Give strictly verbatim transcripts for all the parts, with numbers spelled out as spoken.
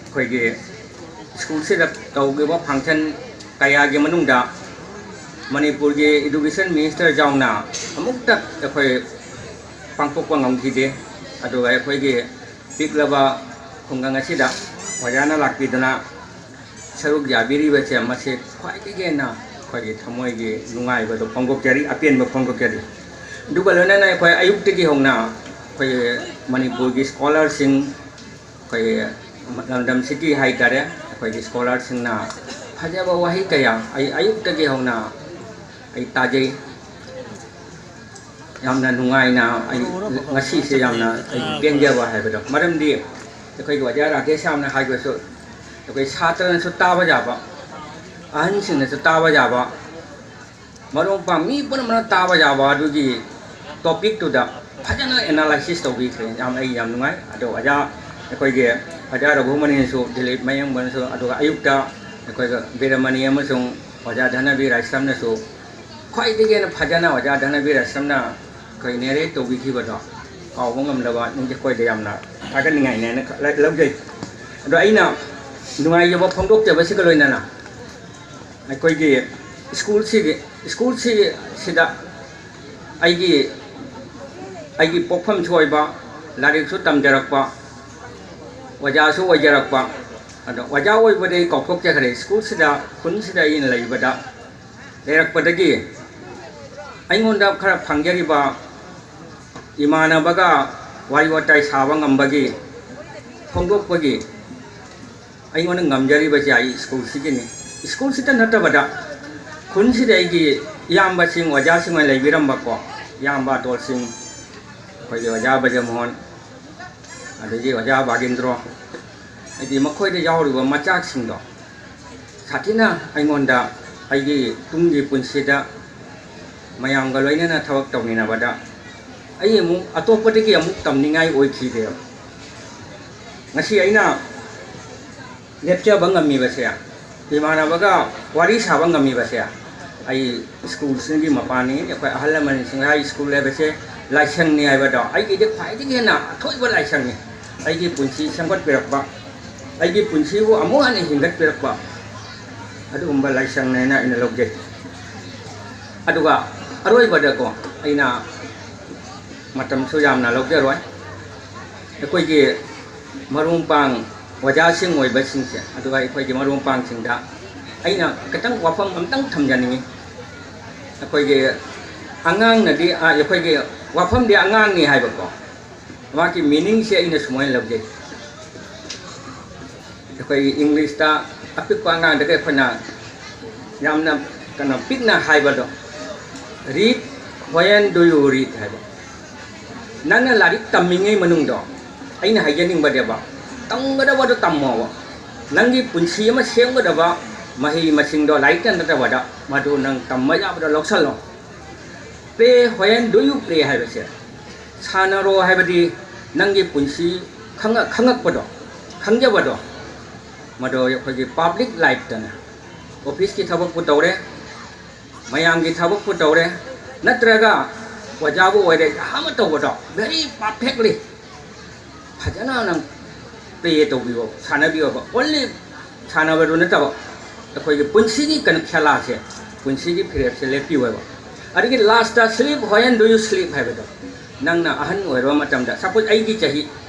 ꯑꯩꯈꯣꯏꯒꯤ ꯁ꯭ꯀꯨꯜꯁꯤꯗ ꯇꯧꯈꯤꯕ ꯐꯪꯁꯟ ꯀꯌꯥꯒꯤ ꯃꯅꯨꯡꯗ ꯃꯅꯤꯄꯨꯔꯒꯤ ꯏꯗꯨꯀꯦꯁꯟ ꯃꯤꯅꯤꯁꯇꯔ ꯌꯥꯎꯅ ꯑꯃꯨꯛꯇ ꯑꯩꯈꯣꯏ ꯄꯥꯡꯊꯣꯛꯄ ꯉꯝꯈꯤꯗꯦ꯫ ꯑꯗꯨꯒ ꯑꯩꯈꯣꯏꯒꯤ ꯄꯤꯛꯂꯕ ꯈꯨꯡꯒꯪ ꯑꯁꯤꯗ ꯑꯣꯖꯥꯅ ꯂꯥꯛꯄꯤꯗꯨꯅ ꯁꯔꯨꯛ ꯌꯥꯕꯤꯔꯤꯕꯁꯦ, ꯃꯁꯤ ꯈ꯭ꯋꯥꯏꯗꯒꯤ ꯍꯦꯟꯅ ꯑꯩꯈꯣꯏꯒꯤ ꯊꯃꯣꯏꯒꯤ ꯅꯨꯡꯉꯥꯏꯕꯗꯣ ꯐꯣꯡꯗꯣꯛꯆꯔꯤ, ꯑꯄꯦꯟꯕ ꯐꯣꯡꯗꯣꯛꯆꯔꯤ꯫ ꯑꯗꯨꯒ ꯂꯣꯏꯅꯅ ꯑꯩꯈꯣꯏ ꯑꯌꯨꯛꯇꯒꯤ ꯍꯧꯅ ꯑꯩꯈꯣꯏ ꯃꯅꯤꯄꯨꯔꯒꯤ ꯁ꯭ꯀꯣꯂꯔꯁꯤꯡ, ꯑꯩꯈꯣꯏ ꯂꯝꯗꯝꯁꯤꯒꯤ ꯍꯥꯏꯇꯥꯔꯦ, ꯑꯩꯈꯣꯏꯒꯤ ꯁ꯭ꯀꯣꯂꯔꯁꯤꯡꯅ ꯐꯖꯕ ꯋꯥꯍꯩ ꯀꯌꯥ ꯑꯩ ꯑꯌꯨꯛꯇꯒꯤ ꯍꯧꯅ ꯑꯩ ꯇꯥꯖꯩ꯫ ꯌꯥꯝꯅ ꯅꯨꯡꯉꯥꯏꯅ ꯑꯩ ꯉꯁꯤꯁꯦ ꯌꯥꯝꯅ ꯑꯩ ꯄꯦꯟꯖꯕ ꯍꯥꯏꯕꯗꯣ, ꯃꯔꯝꯗꯤ ꯑꯩꯈꯣꯏꯒꯤ ꯑꯣꯖꯥ ꯔꯥꯀꯦꯁ ꯌꯥꯝꯅ ꯍꯥꯏꯕꯁꯨ ꯑꯩꯈꯣꯏ ꯁꯥꯇ꯭ꯔꯅꯁꯨ ꯇꯥꯕ ꯌꯥꯕ, ꯑꯍꯟꯁꯤꯡꯅꯁꯨ ꯇꯥꯕ ꯌꯥꯕ, ꯃꯔꯨꯞ ꯃꯄꯥꯡ ꯃꯤ ꯄꯨꯝꯅꯃꯛꯅ ꯇꯥꯕ ꯌꯥꯕ ꯑꯗꯨꯒꯤ ꯇꯣꯄꯤꯛꯇꯨꯗ ꯐꯖꯅ ꯑꯦꯅꯥꯂꯥꯏꯁꯤꯁ ꯇꯧꯕꯤꯈ꯭ꯔꯦ꯫ ꯌꯥꯝ, ꯑꯩ ꯌꯥꯝ ꯅꯨꯡꯉꯥꯏ꯫ ꯑꯗꯣ ꯑꯣꯖꯥ, ꯑꯩꯈꯣꯏꯒꯤ ꯑꯣꯖꯥ ꯔꯘꯨꯃꯅꯤꯅꯁꯨ, ꯗꯤꯂꯤꯞ ꯃꯌꯦꯡꯕꯅꯁꯨ, ꯑꯗꯨꯒ ꯑꯌꯨꯛꯇ ꯑꯩꯈꯣꯏꯒ ꯕꯤꯔꯃꯅꯤ ꯑꯃꯁꯨꯡ ꯑꯣꯖꯥ ꯙꯅꯕꯤꯔ ꯑꯥꯏꯁ꯭ꯔꯝꯅꯁꯨ ꯈ꯭ꯋꯥꯏꯗꯒꯤ ꯍꯦꯟꯅ ꯐꯖꯅ ꯑꯣꯖꯥ ꯙꯅꯕꯤꯔ ꯑꯥꯏꯁ꯭ꯔꯝꯅ ꯑꯩꯈꯣꯏ ꯅꯦꯔꯦꯠ ꯇꯧꯕꯤꯈꯤꯕꯗꯣ ꯀꯥꯎꯕ ꯉꯝꯗꯕ, ꯅꯨꯡꯁꯤ ꯑꯩꯈꯣꯏꯗ ꯌꯥꯝꯅ ꯊꯥꯒꯠꯅꯤꯡꯉꯥꯏꯅꯦꯅ ꯈ-, ꯂ-, ꯂꯧꯖꯩ꯫ ꯑꯗꯣ ꯑꯩꯅ ꯅꯨꯡꯉꯥꯏꯖꯕ ꯐꯣꯡꯗꯣꯛꯆꯕꯁꯤꯒ ꯂꯣꯏꯅꯅ ꯑꯩꯈꯣꯏꯒꯤ ꯁ꯭ꯀꯨꯜꯁꯤꯒꯤ, ꯁ꯭ꯀꯨꯜꯁꯤꯒꯤ ꯁꯤꯗ ꯑꯩꯒꯤ, ꯑꯩꯒꯤ ꯄꯣꯛꯐꯝꯁꯨ ꯑꯣꯏꯕ, ꯂꯥꯏꯔꯤꯛꯁꯨ ꯇꯝꯖꯔꯛꯄ, ꯑꯣꯖꯥꯁꯨ ꯑꯣꯏꯖꯔꯛꯄ, ꯑꯗꯣ ꯑꯣꯖꯥ ꯑꯣꯏꯕꯗꯤ ꯑꯩ ꯀꯥꯎꯊꯣꯛꯆꯈ꯭ꯔꯦ꯫ ꯁ꯭ꯀꯨꯜꯁꯤꯗ, ꯈꯨꯟꯁꯤꯗ ꯑꯩꯅ ꯂꯩꯕꯗ, ꯂꯩꯔꯛꯄꯗꯒꯤ ꯑꯩꯉꯣꯟꯗ ꯈꯔ ꯐꯪꯖꯔꯤꯕ ꯏꯃꯥꯟꯅꯕꯒ ꯋꯥꯔꯤ ꯋꯥꯇꯥꯏ ꯁꯥꯕ ꯉꯝꯕꯒꯤ, ꯐꯣꯡꯗꯣꯛꯄꯒꯤ ꯑꯩꯉꯣꯟꯗ ꯉꯝꯖꯔꯤꯕꯁꯦ ꯑꯩ ꯁ꯭ꯀꯨꯜꯁꯤꯒꯤꯅꯤ꯫ ꯁ꯭ꯀꯨꯜꯁꯤꯇ ꯅꯠꯇꯕꯗ ꯈꯨꯟꯁꯤꯗ ꯑꯩꯒꯤ ꯏꯌꯥꯝꯕꯁꯤꯡ, ꯑꯣꯖꯥꯁꯤꯡ ꯑꯣꯏꯅ ꯂꯩꯕꯤꯔꯝꯕꯀꯣ, ꯏꯌꯥꯝꯕ ꯑꯇꯣꯜꯁꯤꯡ, ꯑꯩꯈꯣꯏꯒꯤ ꯑꯣꯖꯥ ꯕ꯭ꯔꯖꯃꯣꯍꯟ, ꯑꯗꯒꯤ ꯑꯣꯖꯥ ꯕꯥꯒꯦꯟꯗ꯭ꯔꯣ, ꯍꯥꯏꯗꯤ ꯃꯈꯣꯏꯗ ꯌꯥꯎꯔꯤꯕ ꯃꯆꯥꯛꯁꯤꯡꯗꯣ ꯁꯥꯊꯤꯅ ꯑꯩꯉꯣꯟꯗ ꯑꯩꯒꯤ ꯇꯨꯡꯒꯤ ꯄꯨꯟꯁꯤꯗ ꯃꯌꯥꯝꯒ ꯂꯣꯏꯅꯅ ꯊꯕꯛ ꯇꯧꯃꯤꯟꯅꯕꯗ ꯑꯩ ꯑꯃꯨꯛ ꯑꯇꯣꯞꯄꯗꯒꯤ ꯑꯃꯨꯛ ꯇꯝꯅꯤꯡꯉꯥꯏ ꯑꯣꯏꯈꯤꯗꯦꯕ꯫ ꯉꯁꯤ ꯑꯩꯅ ꯂꯦꯞꯆꯕ ꯉꯝꯃꯤꯕꯁꯦ, ꯏꯃꯥꯟꯅꯕꯒ ꯋꯥꯔꯤ ꯁꯥꯕ ꯉꯝꯃꯤꯕꯁꯦ, ꯑꯩ ꯁ꯭ꯀꯨꯜꯁꯤꯡꯒꯤ ꯃꯄꯥꯟꯅꯤ꯫ ꯑꯩꯈꯣꯏ ꯑꯍꯜ ꯂꯃꯟꯁꯤꯡ ꯍꯥꯏ, ꯁ꯭ꯀꯨꯜ ꯍꯥꯏꯕꯁꯦ ꯂꯥꯏꯁꯪꯅꯤ ꯍꯥꯏꯕꯗꯣ ꯑꯩꯒꯤꯗꯤ ꯈ꯭ꯋꯥꯏꯗꯒꯤ ꯍꯦꯟꯅ ꯑꯊꯣꯏꯕ ꯂꯥꯏꯁꯪꯅꯤ꯫ ꯑꯩꯒꯤ ꯄꯨꯟꯁꯤ ꯁꯦꯝꯒꯠꯄꯤꯔꯛꯄ, ꯑꯩꯒꯤ ꯄꯨꯟꯁꯤꯕꯨ ꯑꯃꯨꯛ ꯍꯟꯅ ꯍꯤꯡꯒꯠꯄꯤꯔꯛꯄ ꯑꯗꯨꯒꯨꯝꯕ ꯂꯥꯏꯁꯪꯅꯦꯅ ꯑꯩꯅ ꯂꯧꯖꯩ꯫ ꯑꯗꯨꯒ ꯑꯔꯣꯏꯕꯗꯀꯣ, ꯑꯩꯅ ꯃꯇꯝꯁꯨ ꯌꯥꯝꯅ ꯂꯧꯖꯔꯣꯏ꯫ ꯑꯩꯈꯣꯏꯒꯤ ꯃꯔꯨꯞ ꯃꯄꯥꯡ ꯑꯣꯖꯥꯁꯤꯡ ꯑꯣꯏꯕꯁꯤꯡꯁꯦ, ꯑꯗꯨꯒ ꯑꯩꯈꯣꯏꯒꯤ ꯃꯔꯨꯞ ꯃꯄꯥꯡꯁꯤꯡꯗ ꯑꯩꯅ ꯈꯤꯇꯪ ꯋꯥꯐꯝ ꯑꯝꯇꯪ ꯊꯝꯖꯅꯤꯡꯉꯤ꯫ ꯑꯩꯈꯣꯏꯒꯤ ꯑꯉꯥꯡꯅꯗꯤ, ꯑ, ꯑꯩꯈꯣꯏꯒꯤ ꯋꯥꯐꯝꯗꯤ ꯑꯉꯥꯡꯅꯤ ꯍꯥꯏꯕꯀꯣ, ꯃꯥꯒꯤ meaningꯁꯦ ꯑꯩꯅ ꯁꯨꯃꯥꯏꯅ ꯂꯧꯖꯩ꯫ ꯑꯩꯈꯣꯏꯒꯤ Englishꯇ ꯑꯄꯤꯛꯄ ꯑꯉꯥꯡꯗꯒ ꯑꯩꯈꯣꯏꯅ ꯌꯥꯝꯅ ꯀꯩꯅꯣ ꯄꯤꯛꯅ ꯍꯥꯏꯕꯗꯣ, "Read, when do you read?" ꯍꯥꯏꯕ꯫ ꯅꯪꯅ ꯂꯥꯏꯔꯤꯛ ꯇꯝꯃꯤꯉꯩ ꯃꯅꯨꯡꯗꯣ, ꯑꯩꯅ ꯍꯥꯏꯖꯅꯤꯡꯕꯗꯤꯕ, ꯇꯝꯒꯗꯕꯗꯣ ꯇꯝꯃꯣꯕ꯫ ꯅꯪꯒꯤ ꯄꯨꯟꯁꯤ ꯑꯃ ꯁꯦꯝꯒꯗꯕ ꯃꯍꯩ ꯃꯁꯤꯡꯗꯣ ꯂꯥꯏꯔꯤꯛꯇ ꯅꯠꯇꯕꯗ, ꯃꯗꯨ ꯅꯪ ꯇꯝꯕ ꯌꯥꯕꯗꯣ ꯂꯧꯁꯜꯂꯣ꯫ "Play, when do you play?" ꯍꯥꯏꯕꯁꯦ, ꯁꯥꯟꯅꯔꯣ ꯍꯥꯏꯕꯗꯤ ꯅꯪꯒꯤ ꯄꯨꯟꯁꯤ ꯈꯪꯉ-, ꯈꯪꯉꯛꯄꯗꯣ, ꯈꯪꯖꯕꯗꯣ, ꯃꯗꯨ ꯑꯩꯈꯣꯏꯒꯤ public lifeꯇꯅꯦ, officeꯀꯤ ꯊꯕꯛꯄꯨ ꯇꯧꯔꯦ, ꯃꯌꯥꯝꯒꯤ ꯊꯕꯛꯄꯨ ꯇꯧꯔꯦ, ꯅꯠꯇ꯭ꯔꯒ ꯑꯣꯖꯥꯕꯨ ꯑꯣꯏꯔꯦ, ꯑꯃ ꯇꯧꯕꯗꯣ very perfectly ꯐꯖꯅ ꯅꯪ play ꯇꯧꯕꯤꯌꯣ, ꯁꯥꯟꯅꯕꯤꯌꯣꯕ꯫ Only ꯁꯥꯟꯅꯕꯗꯨ ꯅꯠꯇꯕ, ꯑꯩꯈꯣꯏꯒꯤ ꯄꯨꯟꯁꯤꯒꯤ ꯀꯩꯅꯣ ꯈꯦꯂꯥꯁꯦ, ꯄꯨꯟꯁꯤꯒꯤ ꯐꯤꯔꯦꯞꯁꯦ ꯂꯦꯞꯄꯤꯌꯣꯕ꯫ ꯑꯗꯒꯤ lastꯇ "Sleep, when do you sleep?" ꯍꯥꯏꯕꯗꯣ, ꯅꯪꯅ ꯑꯍꯟ ꯑꯣꯏꯔꯕ ꯃꯇꯝꯗ, suppose ꯑꯩꯒꯤ ꯆꯍꯤ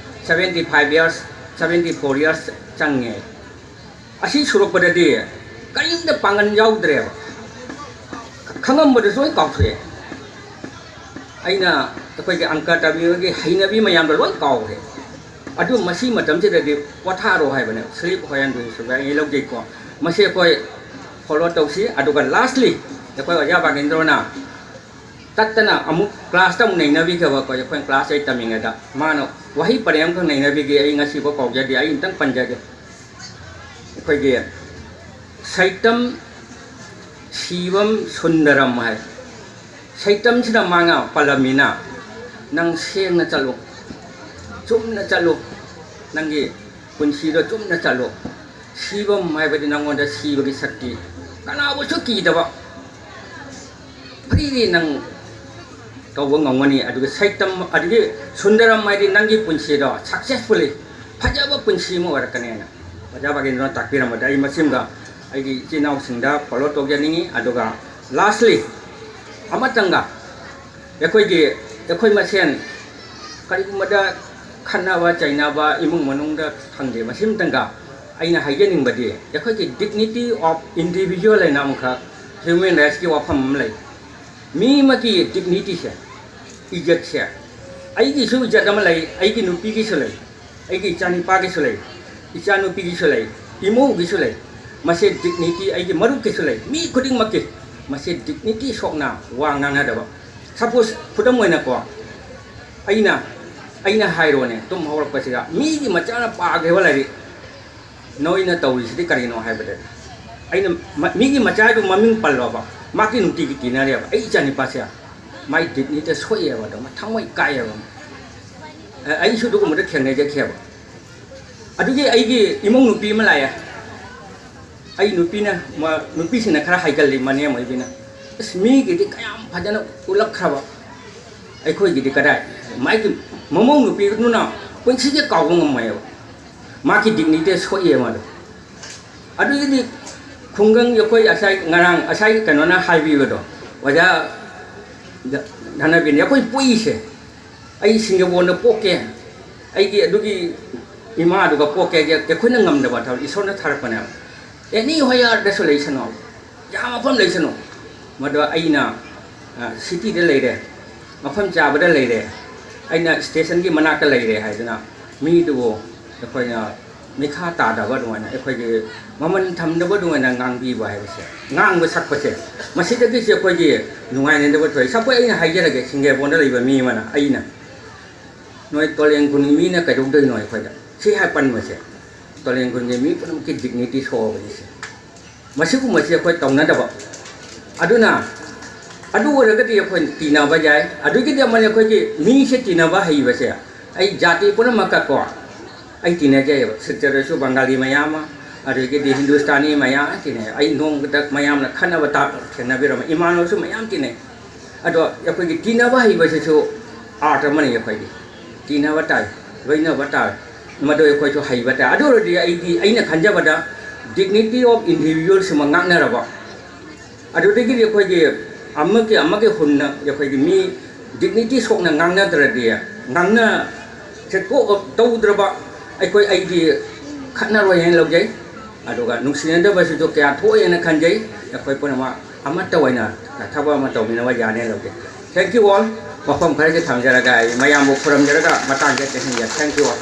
seventy five years, seventy four years ꯆꯪꯉꯦ꯫ ꯑꯁꯤ ꯁꯨꯔꯛꯄꯗꯗꯤ ꯀꯔꯤꯝꯇ ꯄꯥꯡꯒꯜ ꯌꯥꯎꯗ꯭ꯔꯦꯕ, ꯈꯪꯉꯝꯕꯗꯨꯁꯨ ꯂꯣꯏ ꯀꯥꯎꯊꯣꯛꯑꯦ꯫ ꯑꯩꯅ ꯑꯩꯈꯣꯏꯒꯤ ꯑꯪꯀ ꯇꯝꯕꯤꯕꯒꯤ ꯍꯩꯅꯕꯤ ꯃꯌꯥꯝꯗꯣ ꯂꯣꯏ ꯀꯥꯎꯈ꯭ꯔꯦ꯫ ꯑꯗꯨ ꯃꯁꯤ ꯃꯇꯝꯁꯤꯗꯗꯤ ꯄꯣꯊꯥꯔꯣ ꯍꯥꯏꯕꯅꯦ, "Sleep, when do you sleep?" ꯑꯩ ꯂꯧꯖꯩꯀꯣ꯫ ꯃꯁꯤ ꯑꯩꯈꯣꯏ follow ꯇꯧꯁꯤ꯫ ꯑꯗꯨꯒ lastly, ꯑꯩꯈꯣꯏ ꯑꯣꯖꯥ ꯕꯥꯒꯦꯟꯗ꯭ꯔꯣꯅ ꯇꯠꯇꯅ ꯑꯃꯨꯛ classꯇ ꯑꯃꯨꯛ ꯅꯩꯅꯕꯤꯈꯤꯕ ꯑꯩꯈꯣꯏ, ꯑꯩꯈꯣꯏꯅ class eight ꯇꯝꯃꯤꯉꯩꯗ ꯃꯥꯅ ꯋꯥꯍꯩ ꯄꯔꯦꯡ ꯑꯃꯈꯛ ꯅꯩꯅꯕꯤꯈꯤ, ꯑꯩ ꯉꯁꯤꯐꯥꯎ ꯀꯥꯎꯖꯗꯦ꯫ ꯑꯩ ꯑꯝꯇꯪ ꯄꯟꯖꯒꯦ꯫ ꯑꯩꯈꯣꯏꯒꯤ ꯁꯩꯇꯝ ꯁꯤꯕꯝ ꯁꯨꯟꯗꯔꯝ ꯍꯥꯏ꯫ ꯁꯩꯇꯝꯁꯤꯅ ꯃꯥꯅ ꯄꯜꯂꯝꯃꯤꯅ, "ꯅꯪ ꯁꯦꯡꯅ ꯆꯠꯂꯨ, ꯆꯨꯝꯅ ꯆꯠꯂꯨ, ꯅꯪꯒꯤ ꯄꯨꯟꯁꯤꯗꯣ ꯆꯨꯝꯅ ꯆꯠꯂꯨ꯫ ꯁꯤꯕꯝ ꯍꯥꯏꯕꯗꯤ ꯅꯪꯉꯣꯟꯗ ꯁꯤꯕꯒꯤ ꯁꯛꯇꯤ, ꯀꯅꯥꯕꯨꯁꯨ ꯀꯤꯗꯕ, freely ꯅꯪ ꯇꯧꯕ ꯉꯝꯒꯅꯤ꯫ ꯑꯗꯨꯒ ꯁꯩꯇꯝ, ꯑꯗꯨꯒꯤ ꯁꯨꯟꯗꯔꯝ ꯍꯥꯏꯗꯤ ꯅꯪꯒꯤ ꯄꯨꯟꯁꯤꯗꯣ successfully ꯐꯖꯕ ꯄꯨꯟꯁꯤ ꯑꯃ ꯑꯣꯏꯔꯛꯀꯅꯦꯅ ꯑꯣꯖꯥ ꯕꯥꯒꯦꯟꯗ꯭ꯔꯣꯅ ꯇꯥꯛꯄꯤꯔꯝꯕꯗ ꯑꯩ ꯃꯁꯤꯃꯒ ꯑꯩꯒꯤ ꯏꯆꯤꯟ ꯏꯅꯥꯎꯁꯤꯡꯗ ꯐꯣꯂꯣ ꯇꯧꯖꯅꯤꯡꯉꯤ꯫ ꯑꯗꯨꯒ ꯂꯥꯁꯂꯤ ꯑꯃꯇꯪꯒ ꯑꯩꯈꯣꯏꯒꯤ, ꯑꯩꯈꯣꯏ ꯃꯁꯦꯟ ꯀꯔꯤꯒꯨꯝꯕꯗ ꯈꯠꯅꯕ ꯆꯩꯅꯕ ꯏꯃꯨꯡ ꯃꯅꯨꯡꯗ ꯈꯪꯗꯦ, ꯃꯁꯤꯃꯇꯪꯒ ꯑꯩꯅ ꯍꯥꯏꯖꯅꯤꯡꯕꯗꯤ ꯑꯩꯈꯣꯏꯒꯤ dignity of individual ꯍꯥꯏꯅ ꯑꯃꯈꯛ human rightsꯀꯤ ꯋꯥꯐꯝ ꯑꯃ ꯂꯩ꯫ ꯃꯤ ꯑꯃꯒꯤ dignityꯁꯦ, ꯏꯖꯠꯁꯦ, ꯑꯩꯒꯤꯁꯨ ꯏꯖꯠ ꯑꯃ ꯂꯩ, ꯑꯩꯒꯤ ꯅꯨꯄꯤꯒꯤꯁꯨ ꯂꯩ, ꯑꯩꯒꯤ ꯏꯆꯥꯅꯤꯄꯥꯒꯤꯁꯨ ꯂꯩ, ꯏꯆꯥꯅꯨꯄꯤꯒꯤꯁꯨ ꯂꯩ, ꯏꯃꯧꯒꯤꯁꯨ ꯂꯩ꯫ ꯃꯁꯤ dignity ꯑꯩꯒꯤ ꯃꯔꯨꯞꯀꯤꯁꯨ ꯂꯩ, ꯃꯤ ꯈꯨꯗꯤꯡꯃꯛꯀꯤ꯫ ꯃꯁꯤ dignity ꯁꯣꯛꯅ ꯋꯥ ꯉꯥꯡꯅꯗꯕ꯫ Suppose, ꯈꯨꯗꯝ ꯑꯣꯏꯅꯀꯣ, ꯑꯩꯅ, ꯑꯩꯅ ꯍꯥꯏꯔꯣꯅꯦ, ꯇꯨꯝ ꯍꯧꯔꯛꯄꯁꯤꯗ ꯃꯤꯒꯤ ꯃꯆꯥꯅ ꯄꯥꯈꯤꯕ ꯂꯥꯏꯔꯤꯛ ꯅꯣꯏꯅ ꯇꯧꯔꯤꯁꯤꯗꯤ ꯀꯔꯤꯅꯣ ꯍꯥꯏꯕꯗ, ꯑꯩꯅ ꯃ-, ꯃꯤꯒꯤ ꯃꯆꯥꯗꯨ ꯃꯃꯤꯡ ꯄꯜꯂꯣꯕ, ꯃꯥꯒꯤ ꯅꯨꯡꯇꯤꯒꯤ ꯇꯤꯟꯅꯔꯦꯕ, ꯑꯩ ꯏꯆꯥꯅꯤꯄꯥꯁꯦ, ꯃꯥꯏ dignity ꯁꯣꯛꯑꯦꯕ, ꯑꯗꯣ ꯃꯥ ꯊꯃꯣꯏ ꯀꯥꯏꯑꯦꯕ꯫ ꯑ-, ꯑꯩꯁꯨ ꯑꯗꯨꯒꯨꯝꯕꯗ ꯊꯦꯡꯅꯖꯈꯤꯑꯕ꯫ ꯑꯗꯨꯒꯤ ꯑꯩꯒꯤ ꯏꯃꯧ ꯅꯨꯄꯤ ꯑꯃ ꯂꯥꯛꯑꯦ꯫ ꯑꯩ ꯅꯨꯄꯤꯅ, ꯃ-, ꯅꯨꯄꯤꯁꯤꯡꯅ ꯈꯔ ꯍꯥꯏꯒꯜꯂꯤ, ꯃꯅꯦꯝ ꯑꯣꯏꯕꯤꯅ, "ꯑꯁ, ꯃꯤꯒꯤꯗꯤ ꯀꯌꯥꯝ ꯐꯖꯅ ꯎꯠꯂꯛꯈ꯭ꯔꯕ, ꯑꯩꯈꯣꯏꯒꯤꯗꯤ ꯀꯗꯥꯏ?" ꯃꯥꯒꯤ ꯃꯃꯧ ꯅꯨꯄꯤꯗꯨꯅ ꯄꯨꯟꯁꯤꯒꯤ ꯀꯥꯎꯕ ꯉꯝꯃꯣꯏꯕ꯫ ꯃꯥꯒꯤ dignity ꯁꯣꯛꯑꯦ ꯃꯥꯗꯣ꯫ ꯑꯗꯨꯒꯤꯗꯤ ꯈꯨꯡꯒꯪ ꯑꯩꯈꯣꯏ ꯉꯁꯥꯏ, ꯉꯔꯥꯡ ꯉꯁꯥꯏ ꯀꯩꯅꯣꯅ ꯍꯥꯏꯕꯤꯕꯗꯣ, ꯑꯣꯖꯥ ꯙ-, ꯙꯅꯕꯤꯔꯅ, ꯑꯩꯈꯣꯏ ꯄꯣꯛꯏꯁꯦ, ꯑꯩ ꯁꯤꯡꯖꯃꯩꯗ ꯄꯣꯛꯀꯦ, ꯑꯩꯒꯤ ꯑꯗꯨꯒꯤ ꯏꯃꯥꯗꯨꯒ ꯄꯣꯛꯀꯦ ꯍꯥꯏꯁꯦ ꯑꯩꯈꯣꯏꯅ ꯉꯝꯗꯕ ꯊꯕꯛ, ꯏꯁꯣꯔꯅ ꯊꯥꯔꯛꯄꯅꯦꯕ꯫ Anywhere ꯗꯁꯨ ꯂꯩꯁꯅꯨ, ꯌꯥꯝ ꯃꯐꯝ ꯂꯩꯁꯅꯨ꯫ ꯃꯗꯣ ꯑꯩꯅ, ꯑ, cityꯗ ꯂꯩꯔꯦ, ꯃꯐꯝ ꯆꯥꯕꯗ ꯂꯩꯔꯦ, ꯑꯩꯅ stationꯒꯤ ꯃꯅꯥꯛꯇ ꯂꯩꯔꯦ ꯍꯥꯏꯗꯅ ꯃꯤꯗꯨꯕꯨ ꯑꯩꯈꯣꯏꯅ ꯃꯤꯈꯥ ꯇꯥꯗꯕ ꯑꯗꯨꯃꯥꯏꯅ, ꯑꯩꯈꯣꯏꯒꯤ ꯃꯃꯜ ꯊꯝꯗꯕ ꯑꯗꯨꯃꯥꯏꯅ ꯉꯥꯡꯕꯤꯕ ꯍꯥꯏꯕꯁꯦ, ꯉꯥꯡꯕ ꯁꯛꯄꯁꯦ, ꯃꯁꯤꯗꯒꯤꯁꯨ ꯑꯩꯈꯣꯏꯒꯤ ꯅꯨꯡꯉꯥꯏꯅꯗꯕ ꯊꯣꯛꯏ꯫ Suppose ꯑꯩꯅ ꯍꯥꯏꯖꯔꯒꯦ, ꯁꯤꯡꯖꯃꯩꯗ ꯂꯩꯕ ꯃꯤ ꯑꯃꯅ, ꯑꯩꯅ, "ꯅꯣꯏ ꯇꯣꯂꯦꯟ ꯈꯨꯟꯒꯤ ꯃꯤꯅ ꯀꯩꯗꯧꯗꯣꯏꯅꯣ ꯑꯩꯈꯣꯏꯗ?" ꯁꯤ ꯍꯥꯏ ꯄꯟꯕꯁꯦ, ꯇꯣꯂꯦꯟ ꯈꯨꯟꯒꯤ ꯃꯤ ꯄꯨꯝꯅꯃꯛꯀꯤ dignity ꯁꯣꯛꯑꯕꯅꯤ ꯁꯦ꯫ ꯃꯁꯤꯒꯨꯝꯕꯁꯤ ꯑꯩꯈꯣꯏ ꯇꯧꯅꯗꯕ꯫ ꯑꯗꯨꯅ ꯑꯗꯨ ꯑꯣꯏꯔꯒꯗꯤ ꯑꯩꯈꯣꯏ ꯇꯤꯟꯅꯕ ꯌꯥꯏ꯫ ꯑꯗꯨꯒꯤꯗꯤ ꯑꯃꯅ ꯑꯩꯈꯣꯏꯒꯤ ꯃꯤꯁꯦ ꯇꯤꯟꯅꯕ ꯍꯩꯕꯁꯦ, ꯑꯩ ꯖꯥꯇꯤ ꯄꯨꯝꯅꯃꯛꯀꯀꯣ ꯑꯩ ꯇꯤꯟꯅꯖꯩꯑꯕ꯫ ꯁꯤꯜꯆꯔꯗꯁꯨ ꯕꯪꯒꯥꯂꯤ ꯃꯌꯥꯝ ꯑꯃ, ꯑꯗꯒꯤꯗꯤ ꯍꯤꯟꯗꯨꯁꯇꯥꯅꯤ ꯃꯌꯥꯝ ꯑꯃ ꯇꯤꯟꯅꯩ꯫ ꯑꯩ ꯅꯣꯡꯃꯗ ꯃꯌꯥꯝꯅ ꯈꯠꯅꯕ ꯇꯥ-, ꯊꯦꯡꯅꯕꯤꯔꯝꯃꯤ, ꯏꯃꯥꯟꯅꯕꯁꯨ ꯃꯌꯥꯝ ꯇꯤꯟꯅꯩ꯫ ꯑꯗꯣ ꯑꯩꯈꯣꯏꯒꯤ ꯇꯤꯟꯅꯕ ꯍꯩꯕꯁꯤꯁꯨ art ꯑꯃꯅꯤ꯫ ꯑꯩꯈꯣꯏꯒꯤ ꯇꯤꯟꯅꯕ ꯇꯥꯏ, ꯂꯣꯏꯅꯕ ꯇꯥꯏ꯫ ꯃꯗꯨ ꯑꯩꯈꯣꯏꯁꯨ ꯍꯩꯕ ꯇꯥꯏ꯫ ꯑꯗꯨ ꯑꯣꯏꯔꯗꯤ ꯑꯩꯗꯤ, ꯑꯩꯅ ꯈꯟꯖꯕꯗ, dignity of individual ꯁꯤꯃ ꯉꯥꯛꯅꯔꯕ, ꯑꯗꯨꯗꯒꯤꯗꯤ ꯑꯩꯈꯣꯏꯒꯤ ꯑꯃꯒꯤ ꯑꯃꯒꯤ ꯍꯨꯟꯅ ꯑꯩꯈꯣꯏꯒꯤ ꯃꯤ dignity ꯁꯣꯛꯅ ꯉꯥꯡꯅꯗ꯭ꯔꯗꯤ, ꯉꯥꯡꯅ ꯁꯦ ꯀꯣꯛ ꯇꯧꯗ꯭ꯔꯕ ꯑꯩꯈꯣꯏ, ꯑꯩꯗꯤ ꯈꯠꯅꯔꯣꯏ ꯍꯥꯏꯅ ꯂꯧꯖꯩ꯫ ꯑꯗꯨꯒ ꯅꯨꯡꯁꯤꯅꯗꯕꯁꯤꯁꯨ ꯀꯌꯥ ꯊꯣꯛꯑꯦꯅ ꯈꯟꯖꯩ꯫ ꯑꯩꯈꯣꯏ ꯄꯨꯝꯅꯃꯛ ꯑꯃꯠꯇ ꯑꯣꯏꯅ ꯊꯕꯛ ꯑꯃ ꯇꯧꯃꯤꯟꯅꯕ ꯌꯥꯅꯦꯅ ꯂꯧꯖꯩ꯫ Thank you all꯫ ꯋꯥꯐꯝ ꯈꯔꯁꯦ ꯊꯝꯖꯔꯒ ꯑꯩ ꯃꯌꯥꯝꯕꯨ ꯈꯨꯔꯨꯝꯖꯔꯒ ꯃꯇꯥꯡꯁꯤꯗ ꯇꯦꯟꯁꯤꯟꯖꯔꯦ꯫ Thank you all꯫